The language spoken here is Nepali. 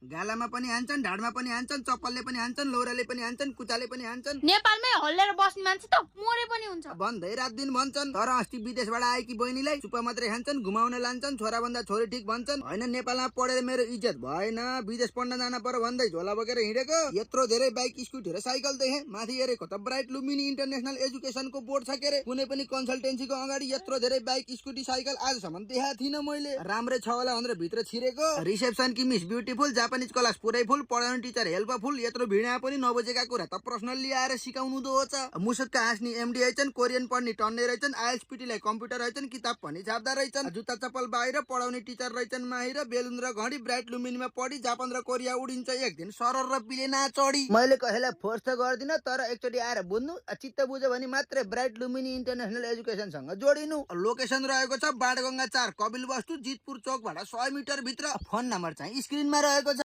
गालामा पनि हान्छन्, ढाडमा पनि हान्छन्, चप्पलले पनि हान्छन्, लौराले पनि हान्छन्, कुचाले पनि हान्छन्। नेपालमै हल्लेर बस्ने मान्छे त मोरे पनि हुन्छ भन्दै रात दिन भन्छन्। तर अस्ति विदेशबाट आएकी बहिनीलाई चुपा मात्रै खान्छन्, घुमाउन लान्छन्, छोराभन्दा छोरी ठिक भन्छन्। होइन नेपालमा पढेर मेरो इज्जत भएन, विदेश पढ्न जान पर्यो भन्दै झोला बोकेर हिँडेको। यत्रो धेरै बाइक स्कुटी र साइकल देखे। माथि हेरेको त ब्राइट लुम्बिनी इन्टरनेसनल एजुकेसनको बोर्ड छ के रे। कुनै पनि कन्सल्टेन्सीको अगाडि यत्रो धेरै बाइक स्कुटी साइकल आजसम्म देखाएको थिइनँ मैले। राम्रै छ होला भनेर भित्र छिरेको। रिसेप्सन की मिस ब्युटिफुल, जापानिज क्लास पुरै फुल, पढाउने टिचर हेल्पफुल। यत्रो भिडा पनि नबुझेका कुरा त पर्सनल्ली आएर सिकाउनु दो छ। मुसुक्क हाँस्ने एमडी रहेछन्, कोरियन पढ्ने टन्ने रहेछन्, आइएसपीटीलाई कम्प्युटर रहेछन्, किताब पनि छाप्दा रहेछन्। जुत्ता चप्पल बाहिर, पढाउने टिचर रहेछन् माहिर। बेलुन र घडी ब्राइट लुम्बिनीमा पढी जापान र कोरिया उडिन्छ एक दिन सरर र पिले नाचडी। मैले कसैलाई फोर्स त गर्दिन, तर एकचोटि आएर बुझ्नु, चित्त बुझ्यो भने मात्रै ब्राइट लुम्बिनी इन्टरनेसनल एजुकेसनसँग जोडिनु। लोकेसन रहेको छ बाणगंगा 4 कपिल वस्तु, जितपुर चौकबाट 100 मिटर भित्र। फोन नम्बर चाहिँ स्क्रिनमा रहेको छ।